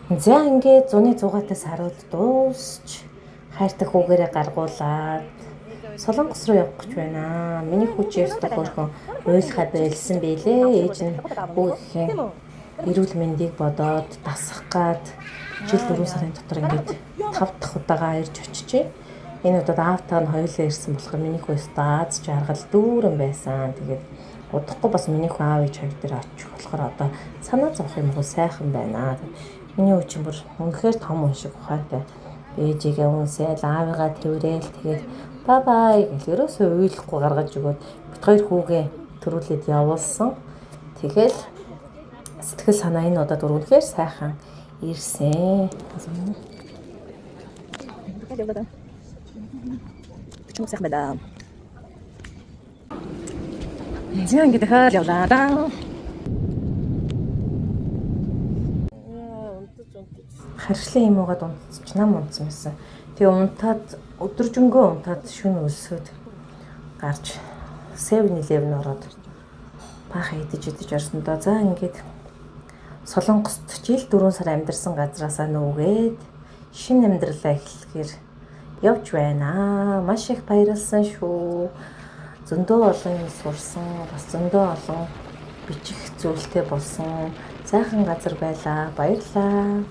За ингээд зуны 100-аатай сарууд дуусч хайртай хүүгээрээ гаргуулад Солонгос руу явах гэж байна. Миний хүү чи ёстой хөөрхөн уйлахаа байлсан бэлээ. Ээж нь хүүгийн эрүүл мэндийг бодоод дасах гад жил 4 сарын дотор ингээд 5 дахь удаага ирж очижээ. Энэ удаад аавтаа нь хоёулаа ирсэн болохоор миний хүү ёстой аз жаргал дүүрэн байсан. Тэгээд удахгүй бас миний хүү аав ээж хоёр дээр очих болохоор одоо санаа зовох юм уу сайхан байна. Миний хүү чинь бүр үнэхээр том хүн шиг ухаантай. Ээжигээ үнсээл, аавыгаа тэрэл тэгээд бай бай гэл ерөөсөө уйлахгүй гаргаж өгөөд бит хоёр хүүгээ төрүүлээд явуулсан. Тэгэл сэтгэл санаа энэ удаад үнэхээр сайхан ирсэн. Чүм сайхан байна. За ингээд дахиад явлаа да. Харшлын юм уугаад унтчих нам унтсан байсан. Тэгээ унтаад өдөржингөө унтаад шөнө өлсөөд гарч 7-Eleven ороод баахан идэж идэж орсон доо. За ингээд Солонгост жил 4 сар амьдарсан газраасаа нүгээд шинэ амьдралаа эхлэхээр явж байна. Маш их баярлсан шүү. Зөндөө олон юм сурсан, бас зөндөө олон бичих зүйлтэй болсон. Сайхан газар байлаа. Баярлалаа.